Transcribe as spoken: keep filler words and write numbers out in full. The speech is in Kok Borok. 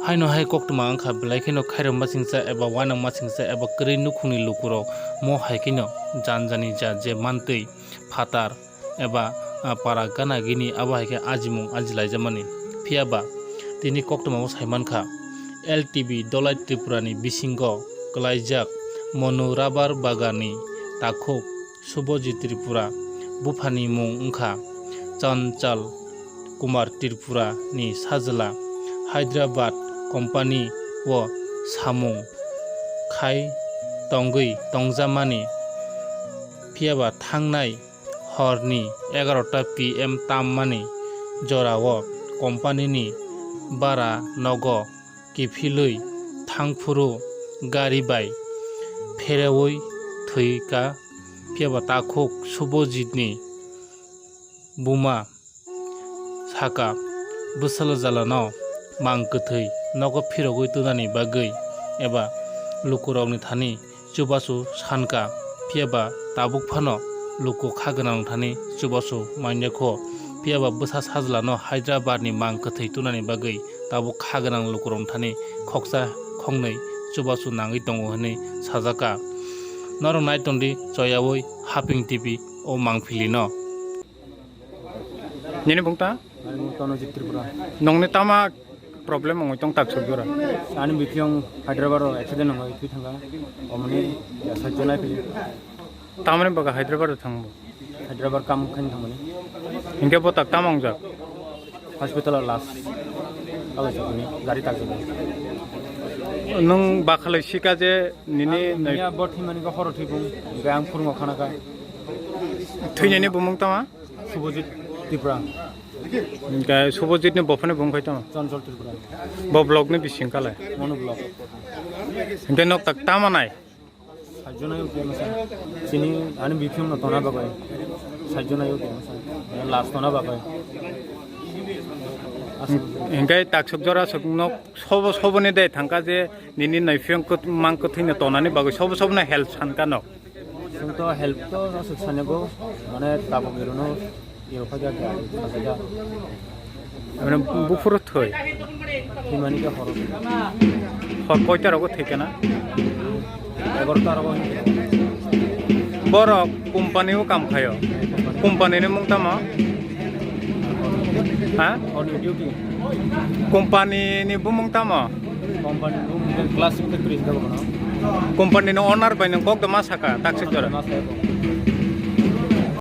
Haino hai koktwma wngkha, belai kheno khairok masingcha eba uanang masingcha eba kwrwi nukhungni lukurok mo hai kheno janjani ja je mantwi phatar eba, ah, para gana gini abo hai khe ajimung ajilaijamani. Phiya ba tini koktwmao sai mankha, L T B Dolai Tripura ni bisingo kwlaijak Monu Rubber Bagan ni takhuk Subhajit Tripura, buphani mung wngkha Chanchal Kumar Tripura ni sajla. Hyderabad company o samung khai tongwi tongjamani, phiyaba thangnai horni egarota P M tammani jorao company ni bara nogo kiphilwi thangphuru gari bai pherewi thwika. Phiyaba takhuk Subhajit ni buma saka, bwsalo jalano mang kwthwi nogo phirogwi twnani bagwi eba lukurokni thani chubachu sankha, phiyaba tabuk phano luku kha gwnang thani chubachu manya kho. Phiyaba bwsa sajlano Hyderabad ni mang kwthwi twnani bagwi tabuk kha gwnang lukurokni thani khoksa khoknwi chubachu nangwi tongo hwnwi sajaka. Norok nai tongdi choyaui Haping T V o mangpili no. Nini bung ta? Ani bung Tanojit Tripura. Nongni tama problem wngwi tong tak suk jora? Ani biphiyong Hyderabad o accident wngwi thwi thangkha. Omoni ya sajjo nai phili. Tamani baga Hyderabad o thangbo? Hyderabad kam khain thangmani. Hinkhe bo tak tama wngjak? Hospital o last. Abo sakni gari tak jani. Nung bakhalai sika je nini. Ang niya bo thwimani khe horo thwibung. Hinkhe ang phurungo khana kha. Thwinani bumung tama? Subhajit Tripura. Hinkhe Subhajit ni bophani bumung khai tama? Chanchal Tripura. Bo block ni bising kalai? Monu block. Hinkhe nok tak tama nai? Sajjo nai uke masa. Chini ani biphiyong no tona bagwi. Sajjo nai uke masa. Last tona bagwi. Hinkhe tak suk jora suk nok sobo sobo ni de thangka je nini naiphiyong mang kwthwi no tonani bagwi sobo sobo no help sankha no. Chwng to help to aswk sanago, mane tabuk irono iro khaja kya, khaja. Mane buphuru thwi. Himani khe horo. Hor koita rogo thwi kana? Egarota rogo. Borok company o kam khayo. Company ni mung tamo? Ha? On duty. Company ni bumung tamo? Company ni bumung khe class six khe tris da bono. Company ni owner bai nang kok da ma saka, tak sik jora. Ma saka.